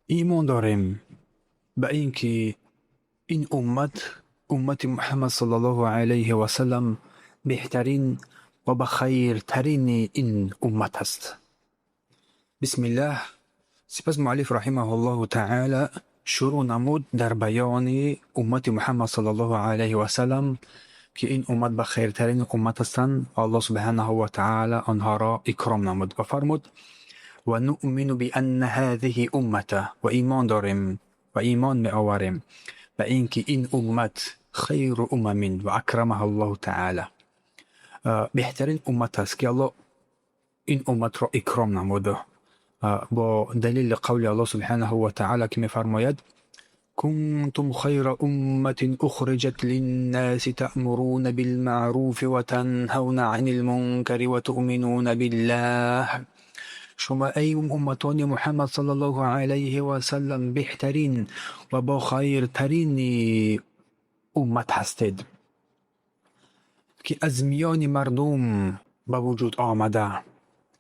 Имон дорем ба ин ки ин уммат, уммати Муҳаммад саллаллоҳу алайҳи васаллам, беҳтарин ва ба хайртарини ин уммат аст. Бисмиллаҳ. Сипас муаллиф раҳимаҳуллоҳу таъала шурӯъ намуд дар баёни уммати Муҳаммад саллаллоҳу алайҳи васаллам, ки ин уммат ба хайртарин уммат ҳастанд ва Аллоҳ субҳанаҳу ва таъала онҳоро икром намуд ва фармуд: ва нуъмину бианна ҳазиҳи уммата, ва имон дорем ва имон меоварем ба ин ки ин уммат хайру умамин ва акрамаҳа Аллоҳу таъала, беҳтарин уммат аст, ки Аллоҳ ин умматро икром намуд бо далели қавли Аллоҳ субҳанаҳу ва таъала, ки мефармояд: كنتم خير أمة أخرجت للناس تأمرون بالمعروف وتنهون عن المنكر وتؤمنون بالله. Шумо, эй умматони Муҳаммад саллаллоҳу алайҳи васаллам, беҳтарин ва бохайртарини уммат ҳастед, ки аз миёни мардум ба вуҷуд омада,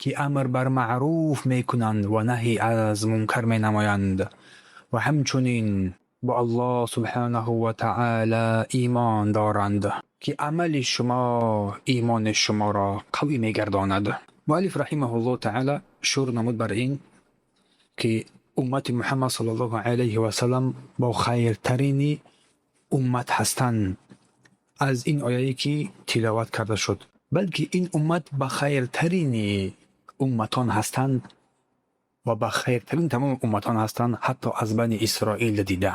ки амр бар маъруф мекунанд ва наҳй аз мункар менамоянд ва ҳамчунин бо Аллоҳ субҳанаҳу ва таъала имон доранд, ки амали шумо имони шуморо қавӣ мегардонад. Муаллиф раҳимаҳуллоҳу таъала шурӯъ намуд бар ин ки уммати Муҳаммад саллаллоҳу алайҳи васаллам бо хайртарини уммат ҳастанд аз ин ояе, ки тиловат карда шуд, балки ин уммат ба хайртарини умматон ҳастанд ва ба хайртарин тамоми умматон ҳастанд, ҳатто аз Бани Исроил дида,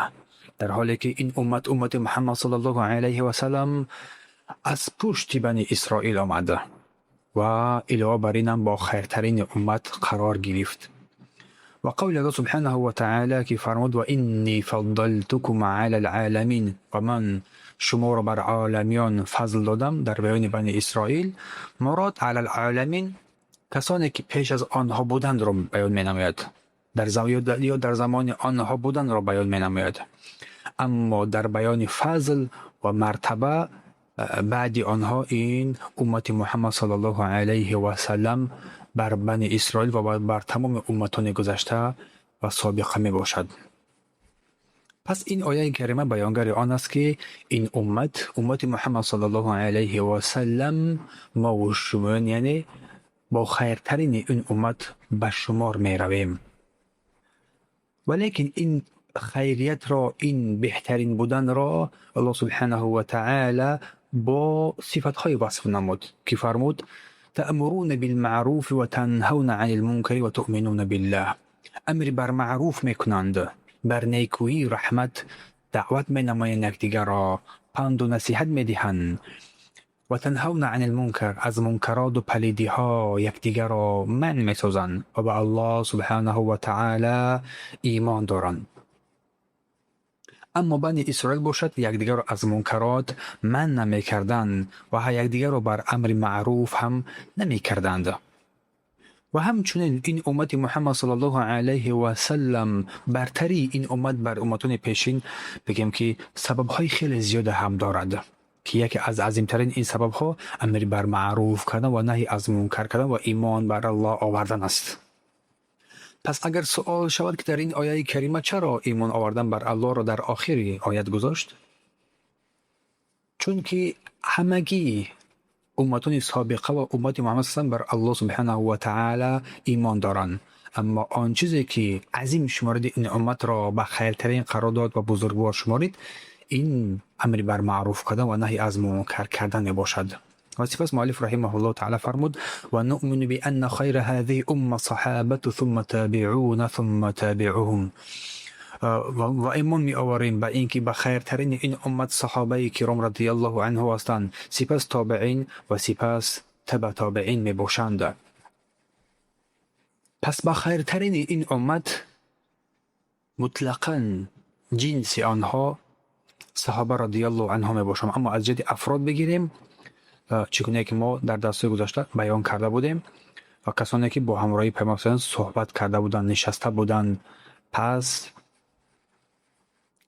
дар ҳоле ки ин уммат, уммати Муҳаммад саллаллоҳу алайҳи васаллам, аз пушти Бани Исроил омад ва илова бар инам бо хайртарини уммат қарор гирифт. Ва қавли Аллоҳ субҳанаҳу ва таъала, ки фармуд: ва инни фаддалтукум ала лъоламин, ва ман шуморо бар оламиён фазл додам. Дар баёни Бани Исроил мурод ала лъоламин касоне, ки пеш аз онҳо будандро баён менамояд ё дар замони онҳо буданро баён менамояд, аммо дар баёни фазл ва мартаба баъди онҳо ин уммати Муҳаммад саллаллоҳу алайҳи васаллам бар Бани Исроил ва бар тамоми умматони гузашта ва собиқа мебошад. Пас ин ояи карима баёнгари он аст, ки ин уммат, уммати Муҳаммад саллаллоҳу алайҳи васаллам, мову шумоён, яъне бо хайртарини ин уммат ба шумор меравем. Валекин ин хайриятро, ин беҳтарин буданро Аллоҳ субҳанаҳу ва таъала бо сифатҳое васф намуд, ки фармуд: таъмуруна билмаъруфи ва танҳавна ани лмункари ва туъминуна биллаҳ. Амри бар маъруф мекунанд, бар некӯӣ, раҳмат даъват менамоянд, якдигарро панду насиҳат медиҳанд, ва танҳавна ани лмункар, аз мункароту палидиҳо якдигарро манъ месозанд ва ба Аллоҳ субҳанаҳу ва таъала имон доранд. Аммо Бани Исроил бошад, якдигарро аз мункарот манъ намекарданд ва якдигарро бар амри маъруф ҳам намекарданд. Ва ҳамчунин ин уммати Муҳаммад саллаллоҳу алайҳи васаллам, бартарии ин уммат бар умматони пешин, бигем ки сабабҳои хеле зиёде ҳам дорад, ки яке аз азимтарин ин сабабҳо амри бар маъруф кардан ва наҳй аз мункар кардан ва имон бар Аллоҳ овардан аст. Пас агар суол шавад, ки дар ин ояи карима чаро имон овардан бар Аллоҳро дар охири оят гузошт, чунки ҳамагӣ умматони собиқа ва уммати Муҳаммад саллам бар Аллоҳ субҳанаҳу ва таъала имон доранд, аммо он чизе, ки азим шумориди ин умматро ба хайртарин қарор дод ва бузургвор шуморид, ин амри бар маъруф кардан ва наҳй аз мункар кардан мебошад. Ва сипас муаллиф раҳимаҳуллоҳу таъала фармуд: ва нуъмину бианна хайра ҳазиҳи умма саҳобату, сумма тобиуна, сумма тобиуҳум. Ва имон меоварем ба ин ки ба хайртарини ин уммат саҳобаи киром радиаллоҳу анҳу ҳастанд, сипас тобеин ва сипас таба тобеин мебошанд. Пас ба хайртарини ин уммат мутлақан ҷинси онҳо саҳоба радиаллоҳу анҳу мебошанд. Аммо аз ҷиҳати афрод бигирем, чӣ гуне ки мо дар дарсҳои гузашта баён карда будем, ва касоне, ки бо ҳамроҳии Пайғамбар суҳбат карда буданд, нишаста буданд, пас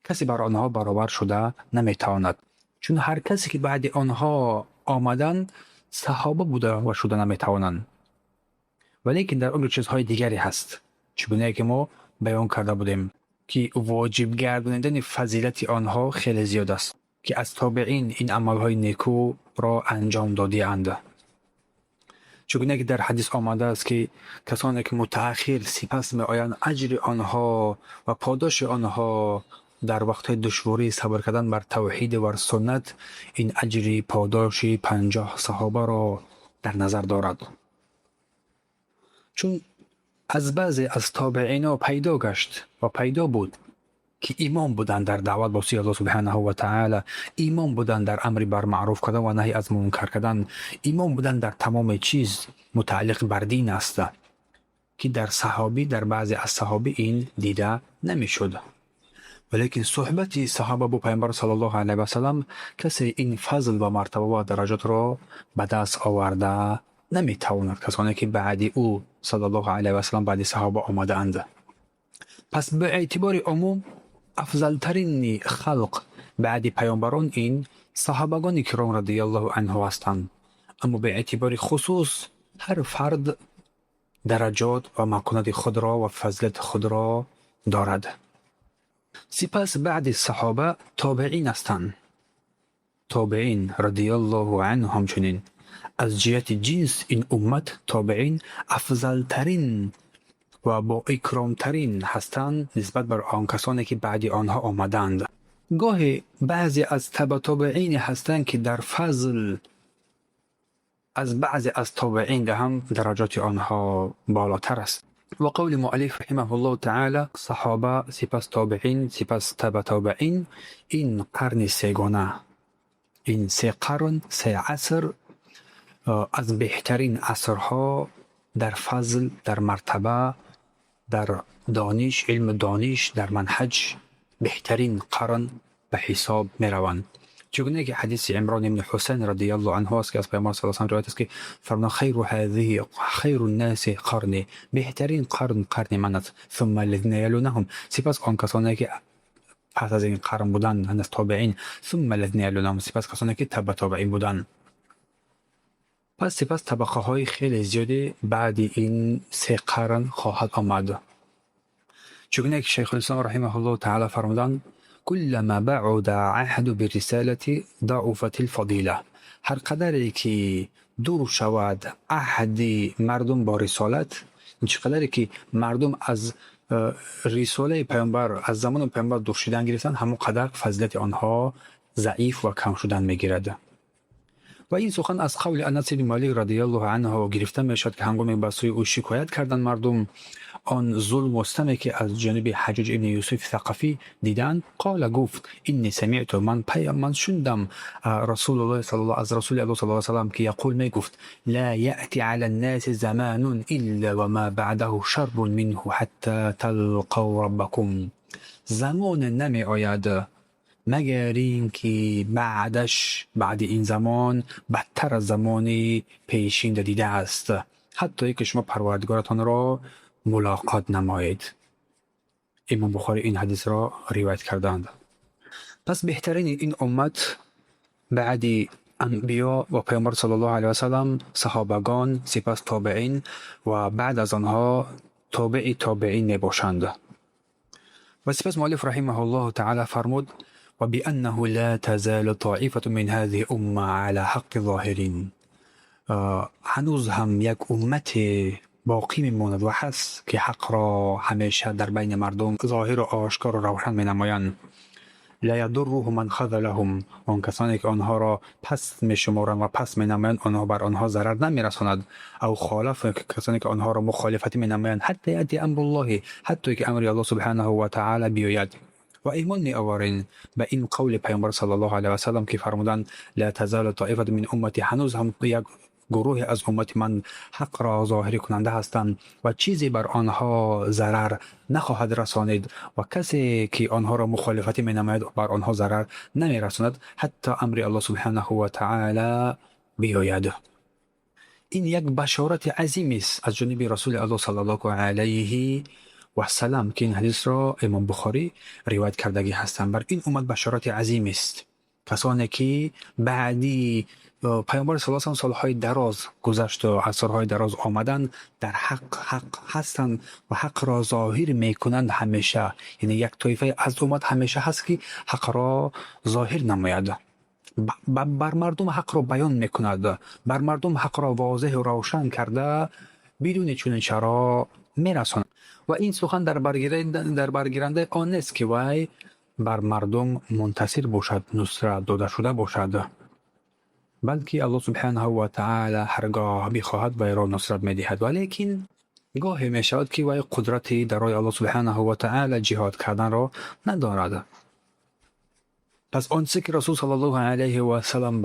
касе бар онҳо баробар шуда наметавонад, чун ҳар касе, ки баъди онҳо омаданд, саҳоба буда ва шуда наметавонанд. Валекин дар он ҷо чизҳои дигаре ҳаст, чӣ гунае ки мо Баён карда будем, ки воҷиб гардонидани фазилати онҳо хеле зиёд аст, ки аз тобеин ин амалҳои некӯро анҷом додианд. Чугуна ки дар ҳадис омадааст, ки касоне ки мутааххир сипас меоянд, аҷри онҳо ва подоши онҳо дар вақтҳои душворӣ сабр кардан бар тавҳид ва суннат, ин аҷри подоши 50 саҳобаро дар назар дорад. Чун аз баъзе аз тобеино пайдо гашт ва пайдо буд, ки имом буданд дар даъват ба сӯи Аллоҳ субҳанаҳу ва таъала, имом буданд дар амри бар маъруф кардан ва наҳй аз мункар кардан, имом буданд дар тамоми чиз мутааллиқ бар дин аст, ки дар саҳобӣ, дар баъзе аз саҳобӣ ин дида намешуд. Валекин суҳбати саҳоба бо Пайғамбар саллаллоҳу алайҳи васаллам касе ин фазл ва мартаба ва дараҷотро ба даст оварда наметавонад, касоне ки баъди ӯ саллаллоҳу алайҳи васаллам, баъди саҳоба омадаанд. Пас ба эътибори умум афзалтарини халқ баъди паёмбарон ин саҳобагони киром радиаллоҳу анҳу ҳастанд. Аммо ба эътибори хусус ҳар фард дараҷот ва маконати худро ва фазилати худро дорад. Сипас баъди саҳоба тобеин ҳастанд. Тобеин радиаллоҳу анҳу ҳамчунин аз ҷиҳати ҷинс ин уммат тобеин афзалтарин ва боикромтарин ҳастанд нисбат бар он касоне ки баъди онҳо омаданд. Гоҳе баъзе аз табатобеине ҳастанд, ки дар фазл аз баъзе аз тобеин ҳам дараҷоти онҳо болотар аст. Ва қавли муаллиф раҳимаҳуллоҳу таъала, саҳоба, сипас тобеин, сипас табатобеин, ин қарни сегона, ин се қарн, се аср аз беҳтарин асрҳо дар фазл, дар мартаба, дар дониш, илму дониш, дар манҳаҷ беҳтарин қарн ба ҳисоб мераванд. Чугуна ки ҳадиси Имрон ибни Ҳусайн радиаллоҳу анҳу аст, ки аз Пайғамбар саллаллоҳу алайҳи васаллам ривоят аст, ки фармуданд: хайру ҳазиҳи хайру ннаси қарни, беҳтарин қарн қарни ман аст. Сумма аллазина ялунаҳум, сипас он касоне ки пас аз ин қарн буданд, аз тобеин. Сумма аллазина ялунаҳум, сипас касоне ки таба тобеин буданд. Пас сипас табақаҳои хеле зиёде баъди ин се қарн хоҳад омад. Чугуна ки Шайхулислом раҳимаҳуллоҳу таъала фармуданд: куллама баъуда аҳду биррисалати даъуфат лфадила, ҳар қадаре ки дур шавад аҳди мардум бо рисолат, чӣ қадаре ки мардум аз рисолаи Пайғамбар, аз замони Пайғамбар дур шудан гирифтанд, ҳамон қадар фазилати онҳо заиф ва кам шудан мегирад. Ва ин сухан аз қавли Анас ибни Малик радиаллоҳу анҳу гирифта мешавад, ки ҳангоме ба сӯи ӯ шикоят карданд мардум он зулму стаме ки аз ҷониби Ҳаҷҷоҷ ибни Юсуфи Сақафӣ диданд, қола, гуфт: инни самиъту, ман шундам Расулуллоҳи аз Расули Аллоҳ саллаллоҳу алайҳи васаллам, ки яқул, мегуфт: ла яъти ала ннаси заманун илла ва ма баъдаҳу шаррун минҳу ҳатта талқав раббакум, замоне намеояд, магар ин ки баъдаш, баъди ин замон бадтар аз замони пешин дидааст, ҳатто ин ки шумо Парвардигоратонро мулоқот намоед. Имом Бухорӣ ин ҳадисро ривоят кардаанд. Пас беҳтарини ин уммат баъди анбиё ва Пайғамбар саллаллоҳу алайҳи васаллам саҳобагон, сипас тобеин ва баъд аз онҳо тобеи тобеин мебошанд. Ва сипас муаллиф раҳимаҳуллоҳу таъала фармуд: ва бианнаҳу ла тазалу тоифату мин ҳазиҳи умма ала ҳаққи зоҳирин, ҳанӯз ҳам як уммате боқӣ мемонад ва ҳаст, ки ҳақро ҳамеша дар байни мардум зоҳиру ошкору равшан менамоянд. Ла ядурруҳу ман хазалаҳум, он касоне ки онҳоро паст мешуморанд ва паст менамоянд, онҳо бар онҳо зарар намерасонад. Ав холаф, касоне ки онҳоро мухолифатӣ менамоянд. Ҳатта яъти амруллоҳи, ҳатто ки амри Аллоҳ субҳанаҳу ва таъала биёяд. Ва имон меоварем ба ин қавли Пайғамбар саллаллоҳу алайҳи васаллам, ки фармуданд: ла тазалу тоифату мин уммати, ҳанӯз ҳам як гурӯҳе аз уммати ман ҳақро зоҳирӣ кунанда ҳастанд ва чизе бар онҳо зарар нахоҳад расонид ва касе ки онҳоро мухолифатӣ менамояд, бар онҳо зарар намерасонад, ҳатто амри Аллоҳ субҳанаҳу ва таъала биёяд. Ин як башорати азимест аз ҷониби Расули Аллоҳ саллаллоҳу алайҳи васалам, ки ин ҳадисро Имом Бухорӣ ривоят кардагӣ ҳастанд. Бар ин уммат башорати азимест, касоне ки баъди Паёмбар саллаллоҳу алайҳи васаллам солҳои дароз гузашту асрҳои дароз омаданд, дар ҳақ ҳастанд ва ҳақро зоҳир мекунанд ҳамеша. Яъне як тоифае аз уммат ҳамеша ҳаст, ки ҳақро зоҳир намояд, бар мардум ҳақро баён мекунад, бар мардум ҳақро возеҳу равшан карда, бидуни чунин чаро мерасонад. Ва ин сухан дар баргирандаи он нест, ки вай бар мардум мунтасир бошад, нусрат додашуда бошад, балки Аллоҳ субҳанаҳу ва таъала ҳаргоҳ бихоҳад, вайро нусрат медиҳад. Валекин гоҳе мешавад, ки вай қудрати дар роҳи Аллоҳ субҳанаҳу ва таъала ҷиҳод карданро надорад. Пас он чизе, ки Расул саллаллоҳу алайҳи васаллам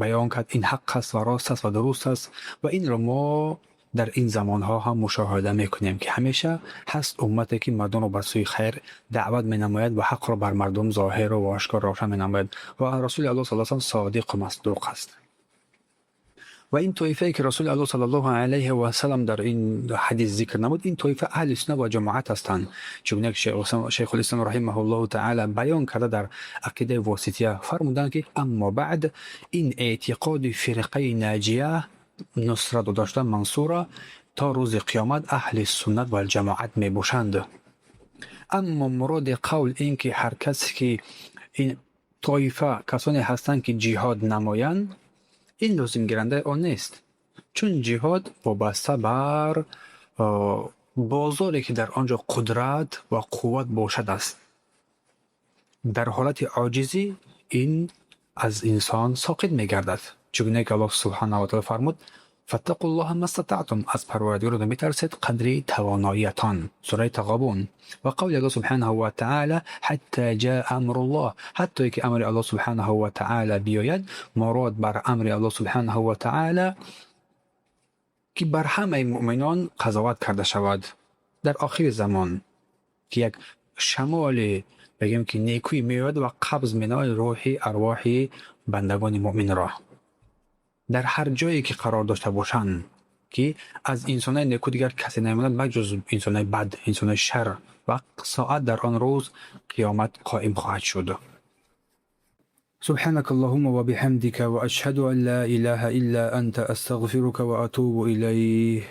баён кард, ин ҳақ аст ва рост аст ва дуруст аст. Ва инро мо дар ин замонҳо ҳам мушоҳида мекунем, ки ҳамеша ҳаст уммате, ки мардумро ба сӯи хайр даъват менамояд ва ҳақро бар мардум зоҳиру ошкор равшан менамояд. Ва Расули Аллоҳ саллаллоҳу алайҳи васаллам содиқу масдуқ аст. Ва ин тоифае, ки Расули Аллоҳ саллаллоҳу алайҳи васаллам дар ин ҳадис зикр намуд, ин тоифа аҳли суннат ва ҷамоат ҳастанд. Чунон ки Шайхулислом раҳимаҳуллоҳу таъала баён карда дар Ақидаи Восития, фармуданд, ки аммо баъд, ин эътиқоди фирқаи наҷия, нусрат додашуда, мансура, то рӯзи қиёмат аҳли суннат валҷамоат мебошанд. Аммо муроди қавл ин, ки ҳар касе, ки ин тоифа касоне ҳастанд, ки ҷиҳод намоянд, ин лозимгирандаи он нест, чун ҷиҳод вобаста бар бозоре, ки дар он ҷо қудрат ва қувват бошад, аст. Дар ҳолати оҷизӣ ин аз инсон соқит мегардад. Чунон ки Аллоҳ субҳанаҳу ва таъала фармуд: фаттақуллоҳа мастатаътум, аз Парвардигоротон битарсед қадри тавоноиятон, сураи Тағобун. Ва қавли Аллоҳ субҳанаҳу ва таъала: ҳатта ҷаа амруллоҳ, ҳаттое ки амри Аллоҳ субҳанаҳу ва таъала биёяд. Мурод бар амри Аллоҳ субҳанаҳу ва таъала, ки бар ҳамаи муъминон қазоват карда шавад дар охири замон, ки як шамоли, бигем, ки некӯй меояд ва қабз менамояд рӯҳи арвоҳи бандагони муъминро дар ҳар ҷое, ки қарор дошта бошанд, ки аз инсонои неку дигар касе намемонад, маҷуз инсонои бад, инсонои шар. Ва соат дар он рӯз қиёмат қоим хоҳад шуд. سبحانك اللهم وبحمدك وأشهد أن لا إله إلا أنت أستغفرك وأتوب إليه.